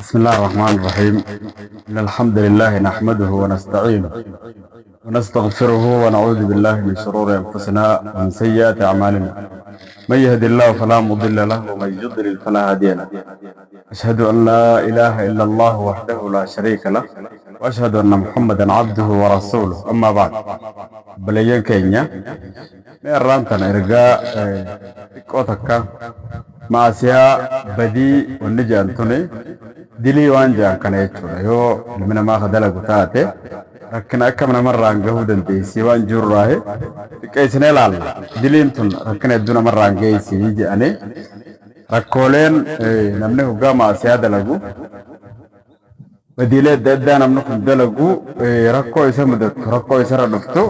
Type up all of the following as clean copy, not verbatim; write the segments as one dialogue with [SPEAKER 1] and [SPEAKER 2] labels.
[SPEAKER 1] بسم الله الرحمن الرحيم. إن الحمد لله نحمده ونستعينه ونستغفره ونعوذ بالله من شرور أنفسنا ومن سيئات أعمالنا. من يهد الله فلا مضل له ومن يضلل فلا هادي له. أشهد أن لا إله إلا الله وحده لا شريك له وأشهد أن محمدا عبده ورسوله. أما بعد، obboleeyyan keenya, mee arraan tana ergaa xiqqoo takka maasiyaa badii wanni jedhan tuni dilii waan jedhan kana jechuudha. Yoo ilmi namaa ka dalagu taate rakkina akkam namarraan gahuu dandeessii waan jirurraahe xiqqeessinee ilaalla. Diliin tun rakkina hedduu namarraan geessii jedhanii rakkooleen namni hoggaa maasiyaa dalagu, badiilee adda addaa namni kun dalagu, rakkoo isa mudatu, rakkoo isarra dhuftu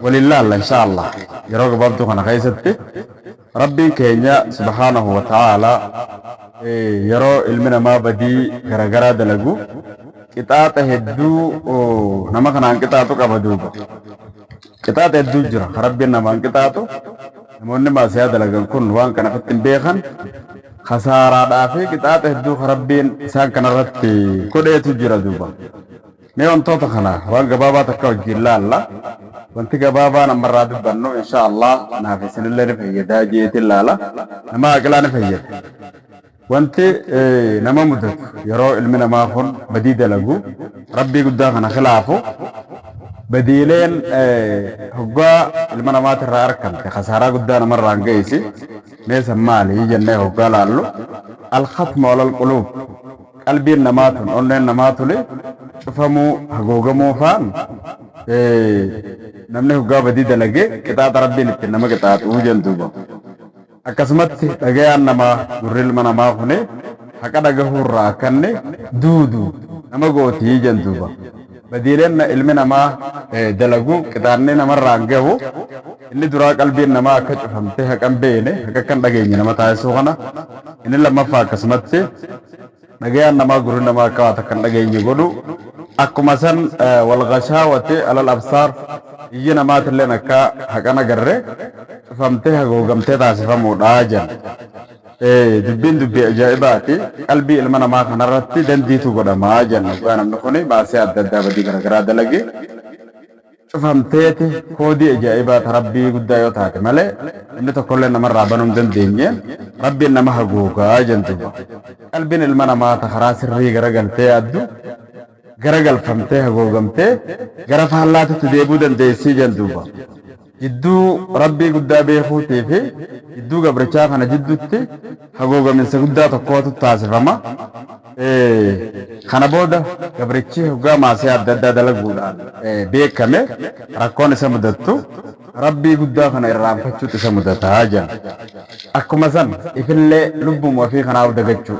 [SPEAKER 1] waliin laalla insha Allah yeroo gabaabduu kana keessatti. Rabbiin keenya subhaanahu wa ta'aalaa yeroo ilmi namaa badii garagaraa dalagu qixaaxa hedduu nama kanaan qixaaxu qaba duuba. Qixaaxa hedduu jira Rabbiin namaan qixaaxu. Namoonni maasiyaa dalagan kun waan kana ofitti hin beekan. Kasaaraadhaa fi qixaaxa hedduu Rabbiin isaan kanarratti godheetu jira duuba. Mee wantoota kana waan gabaabaa takka wajjin laalla. Wanti gabaabaan ammarraa dubbannu insha Allah naaf isinillee ni fayyadaa jeetiin laala. Nama aqilaa ni fayyada. Wanti nama mudatu yeroo ilmi namaa kun badii dalagu, Rabbii guddaa kana khilaafu, badiileen hoggaa ilma namaatirraa argamte kasaaraa guddaa namarraan geessi. Mee san maali jennee hoggaa laallu, alkhatmu alal quluub, qalbiin namaa tun, onneen namaa tuni cufamuu, hagoogamuu faan namni hoggaa badii dalage qixaaxa Rabbiin ittiin nama qixaaxuu jennu duuba. Akkasumatti dhagayaan namaa, gurri ilma namaa kuni haqa dhagahuurraa akkanni duudu nama gootii jennu duuba. Badiileen ilmi namaa dalagu qixaanni namarraan gahu inni duraa qalbiin namaa akka cufamtee haqa hin beekne, haqa akka hin dhageenye nama taasisuu kana. Inni lammaffaa akkasumatti dhagayaan namaa, gurri namaa akka waa takka hin dhageenye godhu. Akkuma san walgashaawati alal absaar, iyyi namaatilleen akka haqan agarre cufamtee hagoogamtee taasifamuudha jenna. Dubbiin dubbii ajaa'ibaati. Qalbii ilma namaa kanarratti dandiitu godhamaa jenna. Dhugaa namni kun baasee adda addaa badii garaagaraa dalage cufamteeti koodii ajaa'ibaa ta Rabbii guddaa yoo taate malee namni tokkollee namarraa banuu hin dandeenye Rabbiin nama hagoogaa jentuba. Qalbiin ilma namaa ta karaa sirrii garagaltee yaaddu garagalfamtee hagoogamtee gara faallaatitti deebuu dandeessii jentuba. Jidduu Rabbii guddaa beekuutii fi jidduu gabrichaa kana jidduutti hagoogaminsa guddaa tokkootu taasifama. Kana booda gabrichi hoggaa maasii adda addaa dalaguudhaan beekame rakkoon isa mudattu Rabbii guddaa kana irraanfachuutu isa mudataa jenna. Akkuma san ifillee lubbuma ofii kanaaf dagachuu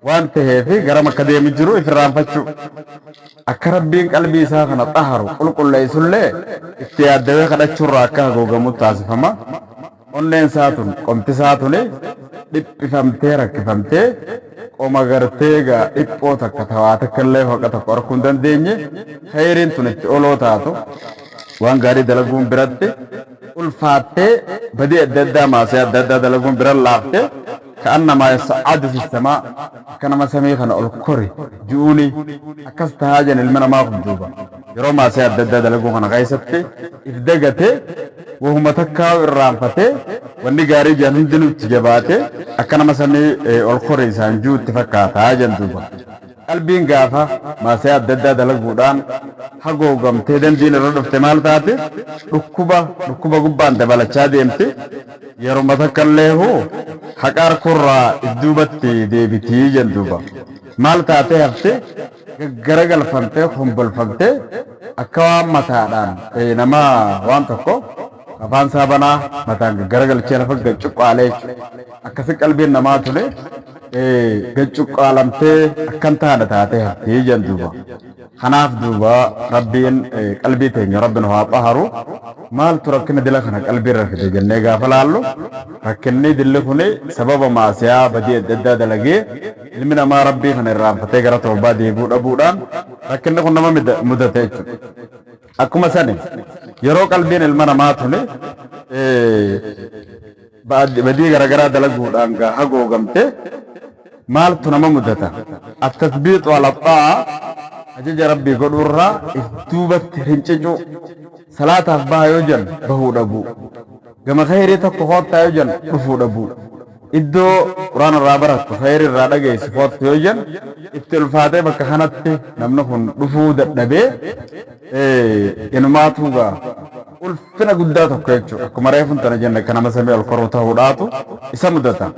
[SPEAKER 1] waan ta'eef garam akka deemu jiru if irraanfachuu. Akka Rabbiin qalbii isaa kana xaharu, qulqulleessullee itti yaaddawee kadhachuurraa akka hagoogamu taasifama. Onneen isaa tun, qomti isaa tuni dhiphifamtee rakkifamtee qoma gartee gaa dhiphoo takka tawaa takka illee haqa tokko arguu hin dandeenye, khayriin tun itti oloo taatu, waan gaarii dalaguun biratti ulfaattee, badii adda addaa, maasii adda addaa dalaguun bira laaftee, ka'annamaa yas'adu fi samaa, akka nama samii kana ol kore ju'uuni akkas tahaa jen ilmi namaa kun duuba. Yeroo maasii adda addaa dalaguu kana keessatti if dagate, wahuma takkaa irraanfatee, wanni gaarii jedhan hundinuu itti jabaate, akka nama samii ol kore isaan jiru itti fakkaataa jen duuba. Qalbiin gaafa maasii adda addaa dalaguudhaan hagoogamtee dandiin irra dhufte maal taate? Dhukkuba dhukkuba gubbaan dabalachaa deemti. Yeruma takka illee hoo haqa harkurraa idduubatti deebitii jen duuba. Maal taatee hafte? Gaggaragalfamtee, kombolfamtee, akka waan mataadhaan nama waan tokko afaan isaa banaa mataan gaggaragalchee lafa gad cuqqaalee jechuudha. Akkasi qalbiin namaa tune gad cuqqaalamtee akkan taane taatee haftii jen duuba. Kanaaf duuba Rabbiin qalbii teenya Rabbi nu haa xaharu. Maaltu rakkina dila kana qalbii irra fide jennee gaafa laallu, rakkinni dilli kuni sababa maasiyaa badii adda addaa dalagee ilmi namaa Rabbii kana irraanfatee gara toobaa deebi'uu dhabuudhaan rakkinni kun nama mudate jechuudha. Akkuma sani yeroo qalbiin ilma namaa tuni badii garaagaraa dalaguudhaan gaa hagoogamte Maaltu nama mudata? At-tathbiixu ala xaa'a, ajaja Rabbii godhuurraa if duubatti rincicuu. Salaataaf baha yoo jan bahuu dhabuu. Gama kheyrii tokko koottaa yoo jan dhufuu dhabuu. Iddoo Qur'aana irraa barattu, kheyrii irraa dhageessu koottu yoo jan itti ulfaatee bakka kanatti namni kun dhufuu dadhabee inumaatuu gaa ulfina guddaa tokko jechuudha. Akkuma reefun tana jenne akka nama samii ol koruu ta'uudhaatu isa mudata.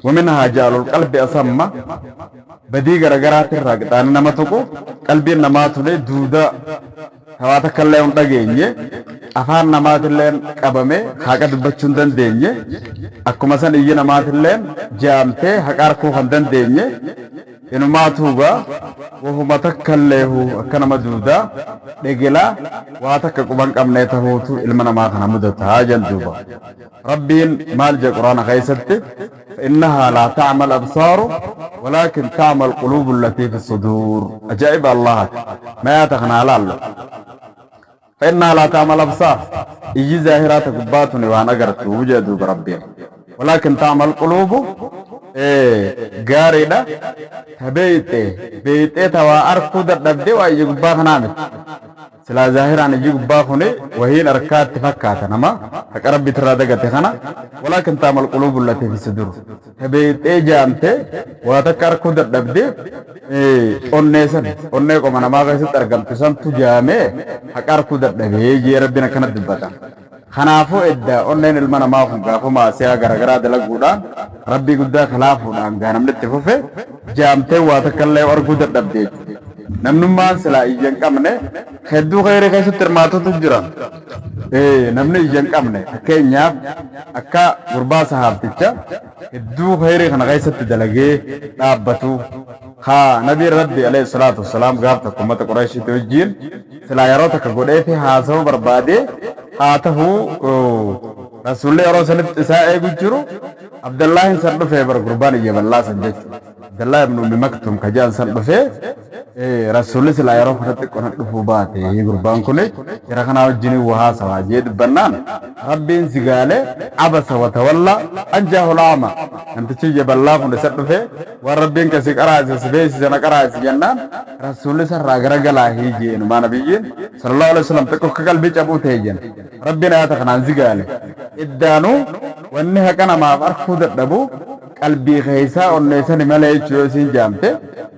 [SPEAKER 1] Waminhaa ja'alul qalbi asamma, badii garagaraatirraa qixaanni nama tuqu qalbiin namaa tuni duudaa ta waa takkallee hin dhageenye, afaan namaatilleen qabame haqa dubbachuu hin dandeenye, akkuma san iyyi namaatilleen jaamtee haqa arkuu kan dandeenye, inumaatuu gaa wahuma takkalleehu akka nama duudaa dhegelaa waa takka quba hin qabnee tahuutu ilma namaa kana mudataa jan duuba. Rabbiin maal jedhe Qur'aana keessatti? Fa'innahaa laa ta'mal absaaru walaakin ta'mal quluubu allatii fi suduur. Ajaa'iba Allahaati. Mee aayata kana haa laallu. Fa'innahaa laa ta'mal absaar. Iyyi zaahiraa ta gubbaa tuni waan agartu jedhe duuba Rabbiin. Walaakin ta'mal quluubu gaariidha. Ta beeyxe beeyxee ta waa arkuu dadhabde waa iyya gubbaa kanaa miti. Silaa zaahiraan ijji gubbaa kuni wahiin arkaa itti fakkaata nama haqa Rabbiitirraa dagate kana, walaakin ta'mal quluubu allatii fi sudur, ta beeyxee jaamte waa takka arkuu dadhabde onnee san, onnee qoma namaa keessatti argamtu santu jaamee haqa arkuu dadhabee jee Rabbiin akkana dubbata. Kanaafuu edda onneen ilma namaa kun gaafa ma'asiyaa garagaraa dalaguudhaan Rabbii guddaa khilaafuudhaan gaa namni itti fufe jaamtee waa takkallee arguu dadhabde jechuudha. Namnummaan silaa ija hin qabne hedduu kheyrii keessatti hirmaatutu jira. Namni ija hin qabne fakkeenyaaf akka gurbaa sahaabticha hedduu kheyrii kana keessatti dalagee dhaabbatu ka nabiin Rabbii alayhi salaatu wassalaam gaaf tokko ummata Qurayshiitii wajjiin silaa yeroo takka godheefi haasawuu barbaadee haa tahuu Rasuulli yeroo sanitti isaa eegu jiru Abdallaahin san dhufee bar gurbaan iyya ballaa san jechu Abdallah ibn Ummi Maktum ka je'an san dhufee Rasuulli silaa yeroo kana xiqqo na dhufuu baate gurbaan kuni jara kanaa wajjiniin wa haasawaa jee dubbannaan Rabbiin sigaale abasa wa tawalla an jaahul a'ma namtichi iyya ballaa kun isa dhufee waan Rabbiin ka si qaraasise si beeysise na qaraasi jennaan Rasuulli sarraa garagalaa hii jee inumaa nabiyyiin sallallahu alaihi wasallam xiqqo akka qalbii cabuu ta'e jen Rabbiin ayata kanaan zigaale iddaanuu wanni haqa namaaf arkuu dadhabu qalbii keeysaa onneessani malee jechuu yoo isiin jaamte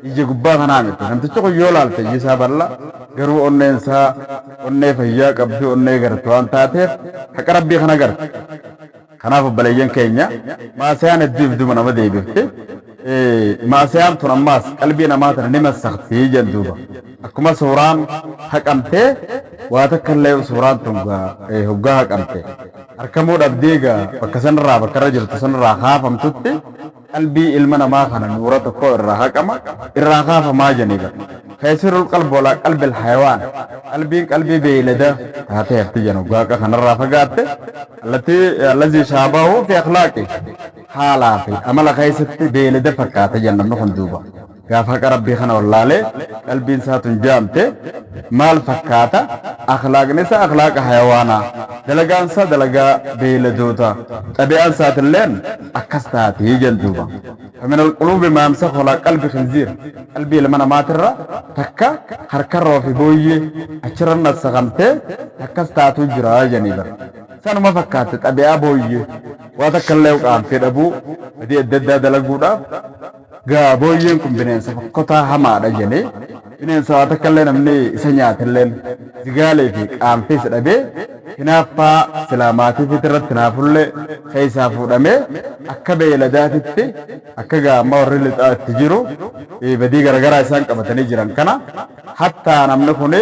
[SPEAKER 1] ija gubbaa kanaa miti. Namtichi kun yoo laalte iji isaa bal'a garuu onneen isaa onnee fayyaa qabdu onnee gartu waan taateef haqa Rabbii kana garte. Kanaaf obboleeyyan keenya maasiyaan hedduu if duuba nama deebifti. Maasiyaan tun ammaas qalbii namaa tana ni massakti jen duuba. Akkuma suuraan haqamtee waa takka illee suuraan tun hoggaa haqamte arkamuu dhabdee egaa bakka sanirraa bakka irra jirtu sanirraa kaafamtutti qalbii ilma namaa kana nuura tokko irraa haqama irraa kaafamaa janii bar. Faysirul qalbu alaa qalbil hayawaan, qalbiin qalbii beeylada taatee hafti jan hoggaa haqa kanarraa fagaatte allatii allazii shaabahu fi akhlaaqi haalaa fi amala keessatti beeylada fakkaata jan namni kun duuba. Gaafa haqa Rabbii kana wallaalee qalbiin isaa tun jaamte maal fakkaata? Akhlaaqni isaa akhlaaqa hayawaanaa, dalagaan isaa dalagaa beeyladootaa, xabi'aan isaatilleen akkas taati jen duuba. Famin alquluubi maa yamsaku alaa qalbi khinziir, qalbii ilma namaatirra takka harkarroo fi booyyee achirra nassakamtee takkas taatuu jira janii bar. Sanuma fakkaatti xabi'aa booyyee waa takkallee qaanfii dhabuu, badii adda addaa dalaguudhaaf. Gaa booyyeen kun bineensa fokkotaa hamaadha jenee bineensa waa takkallee namni isa nyaatelleen zigaalee fi qaanfiis dhabee hinaaffaa silaa maatii fiitirratti hinaafullee keessaa fuudhamee akka beeyladaatitti akka gaa amma warri lixaa itti jiru badii garagaraa isaan qabatanii jiran kana hattaa namni kun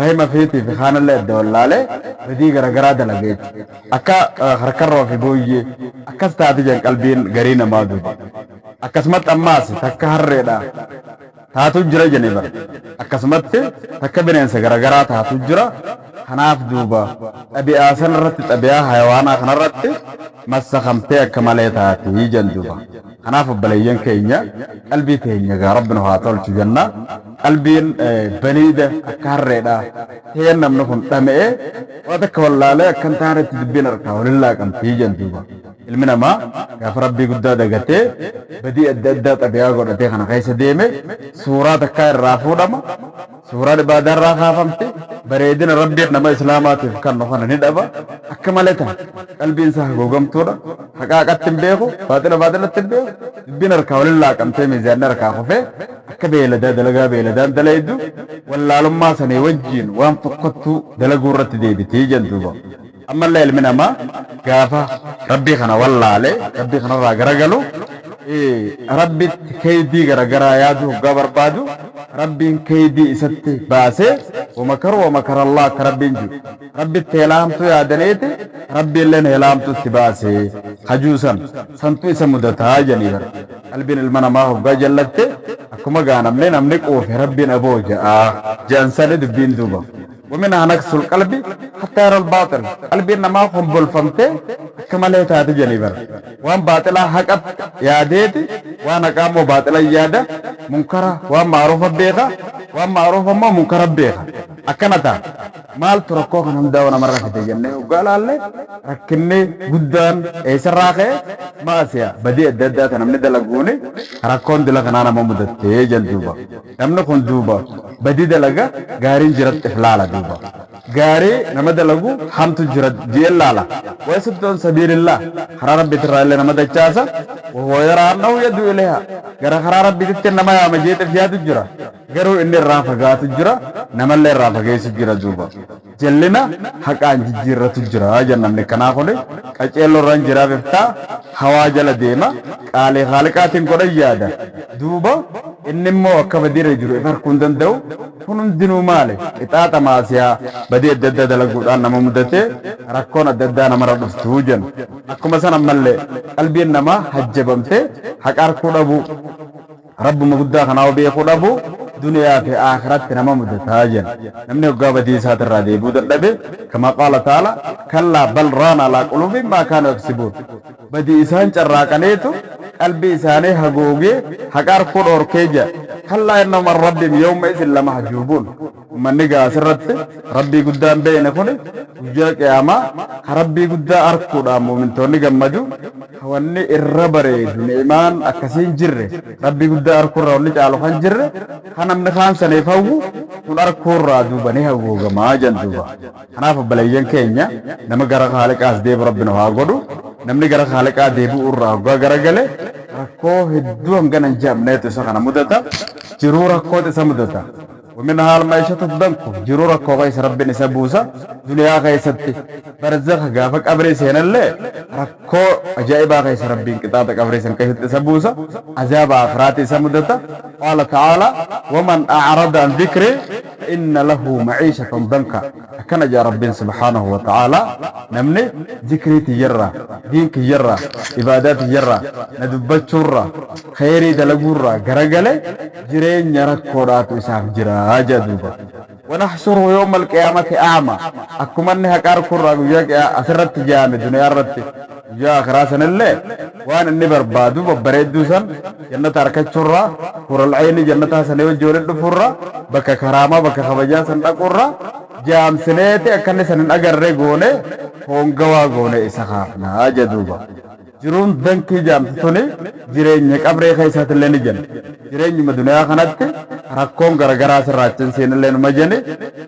[SPEAKER 1] rahima fiitii fi kaanillee adda wallaalee badii garagaraa dalage jechuudha. Akka harkarroo fi booyyee akkas taati jan qalbiin garii namaa duuba. Akkasumatti ammaas takka harreedha taatu jira jene bar. Akkasumatti takka bineensa garagaraa taatu jira. Kanaaf duuba xabi'aa sanarratti xabi'aa hayawaanaa kanarratti massakamtee akka malee taati jen duuba. Kanaaf obboleeyyan keenya qalbii teenya gaa Rabbi nu haa tolchu jenna. Qalbiin baliida akka harreedha ta'een namni kun dhama'ee waan takka wallaalee akka hin taanetti dubbiin harkaa walin laaqamti jen duuba. Ilmi namaa gaafa Rabbii guddaa dagatee badii adda addaa xabi'aa godhatee kana keessa deeme suuraa takkaa irraa fuudhama. Suuraan ibaadaa irraa kaafamti. Bareedina Rabbiin nama Islaamaatiif kannu kana ni dhaba. Akka malee ta'a. Qalbiin isaa hagoogamtuudha. Haqa haqatti hin beeku. Baaxila baaxilatti hin beeku. Dubbiin harkaa waliin laaqamtee miizaanni harkaa kufee akka beeyladaa dalagaa beeyladaan dalaydu wallaalummaa sanii wajjiin waan fokkottuu dalaguu irratti deebiti jen duuba. Ammallee ilmi namaa gaafa Rabbii kana wallaale, Rabbii kanarraa garagalu, Rabbitti keeydii garagaraa yaaduu hoggaa barbaadu, Rabbiin keeydii isatti baasee, wamakaru wamakarallah akka Rabbiin ji'u. Rabbitti heelaa hamtuu yaadaniiti, Rabbiilleen heelaa hamtuu itti baase hajuu san, santu isa mudataa jedhanii bar. Qalbiin ilma namaa hoggaa jallatte, akkuma gaa namni namni quufe Rabbiin aboo ja'a je'an sani dubbiin duuba. Waminhaa naqsul qalbi hattaa yaral baaxil qalbiin namaa kombolfamtee akka malee taati jedhanii bar. Waan baaxilaa haqatti yaadeeti waan haqaa immoo baaxilan yaada, munkara waan ma'ruufa beeka, waan ma'ruufa immoo munkara beeka. Akkana ta'a. Maaltu rakkoo kana hundaa'u namarra fide jennee hoggaa laalle rakkinni guddaan eessarraa ka'e? Ma'asiya badii adda addaa ta namni dalaguuni rakkoon dila kanaa nama mudattee jedhan duuba. Namni kun duuba badii dalaga gaariin jiratti if laala duuba. Gaarii nama dalagu hamtu jira je'een laala. Wa yasuddu an sabiilillaah karaa Rabbiitirraa illee nama dachaasa. Wa huwa yaraa annahu yad'uu ilayhaa gara karaa Rabbiititti nama yaama je'eet if yaadu jira. Garuu inni irraa fagaatu jira namallee irraa fageessu jira duuba. Jallina haqaan jijjiirratu jira jedhan namni akkanaa kuni qaceelloo irraan jiraaf iftaa hawaa jala deema qaalii khaaliqaatiin godhan yaada duuba inni immoo akka badiirra jiru if arkuu hin danda'u kun hundinuu maali qixaaxa maasiyaa badii adda addaa dalaguudhaan nama mudatee rakkoon adda addaa namarra dhuftu jenna akkuma san ammallee qalbiin namaa hajjabamtee haqa arkuu dhabuu Rabbuma guddaa kanaa beekuu dhabuu duniyaa fi aakhiratti nama mudataa jenna. Namni hoggaa badii isaatirraa deebi'uu dadhabe, kamaa qaala ta'aalaa, kallaa bal raana alaa quluubihim maa kaanuu yaksibuun. Badii isaan carraaqaniitu qalbii isaanii hagoogee haqa arkuu dhoorkee je'a. Kallaa innahum an rabbihim yawma izin lamahjuubuun. Ummanni gaa asirratti Rabbii guddaa hin beekne kuni guyyaa qiyaamaa ka Rabbii guddaa arkuudhaan mu'mintoonni gammadu, ka wanni irra bareedu ni'imaan akkasii hin jirre, Rabbii guddaa arkuurraa wanni caalu kan jirre, ka namni kaan saniif hawwu kun arkuurraa duuba ni hagoogama jedhan duuba. Kanaaf obboleeyyan keenya nama gara Khaaliqaas deebi'u Rabbi nu haa godhu. Namni gara Khaaliqaa deebi'uurraa hoggaa garagale rakkoo hedduu hangana hin je'amneetu isa kana mudata. Jiruu rakkootu isa mudata. Waminhaa almaishatu danku jiruu rakkoo keessa Rabbiin isa buusa duniyaa keessatti barzakha gaafa qabrii seenallee rakkoo ajaa'ibaa keessa Rabbiin qixaaxa qabrii san keessatti isa buusa azaaba aakhiraati isa mudata qaala ta'aalaa waman a'rada an dhikrii fa inna lahu ma'iishatan danka akkana ja'a Rabbiin subhaanahu wa ta'aalaa namni zikrii tiyyarraa diin kiyyarraa ibaadaa tiyyarraa na dubbachuurraa kheyrii dalaguurraa garagale jireenya rakkoodhaatu isaaf jira jedha duuba. Wanahshuruhu yawmal qiyaamati a'ma akkuma inni haqa arkuurraa guyyaa qiyaa asirratti jaame duniyaa irratti guyyaa akhiraa sanillee waan inni barbaadu babbareedduu san jannata arkachuurraa hural ayni jannataa sanii wajji walitti dhufuurraa bakka karaamaa bakka kabajaa san dhaquurraa jaamsineeti akka inni san hin agarre goone hoongawaa goone isa kaafna jedha duuba. Jiruun dankii jaamtu tuni jireenya qabree keessatillee ni jenna. Jireenyuma duniyaa kanatti rakkoon garagaraa sirraa achi hin seenillee numa jeni.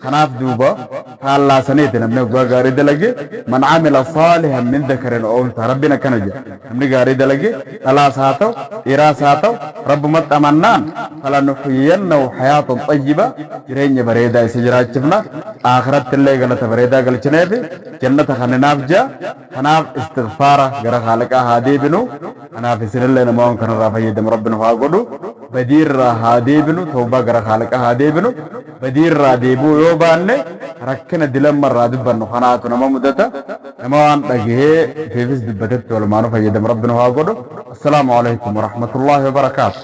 [SPEAKER 1] Kanaaf duuba faallaa saniiti namni hoggaa gaarii dalage man amila saalihan min dhakarin aw unthaa Rabbiin akkana jedha. Namni gaarii dalage dhalaas haa ta'u dhiiraas haa ta'u Rabbumatti amannaan falanuhyiyannahu hayaatan xayyiba jireenya bareedaa isa jiraachifna aakhirattillee galata bareedaa galchineefi jannata kanninaaf je'a. Kanaaf istighfaara gara Khaaliqaa haa deebinu. Anaaf isinillee nama waan kanarraa fayyadamu Rabbi nu haa godhu. Badiirraa haa deebinu, tawbaa gara Khaaliqaa haa deebinu. Badiirraa deebi'uu yoo baanne rakkina dilamma irraa dubbannu kanaatu nama mudata. Nama waan dhagahee ifiifis dubbatetti walumaanuu fayyadamu Rabbi nu haa godhu. Assalaamu alaikum warahmatullaahi wabarakaatu.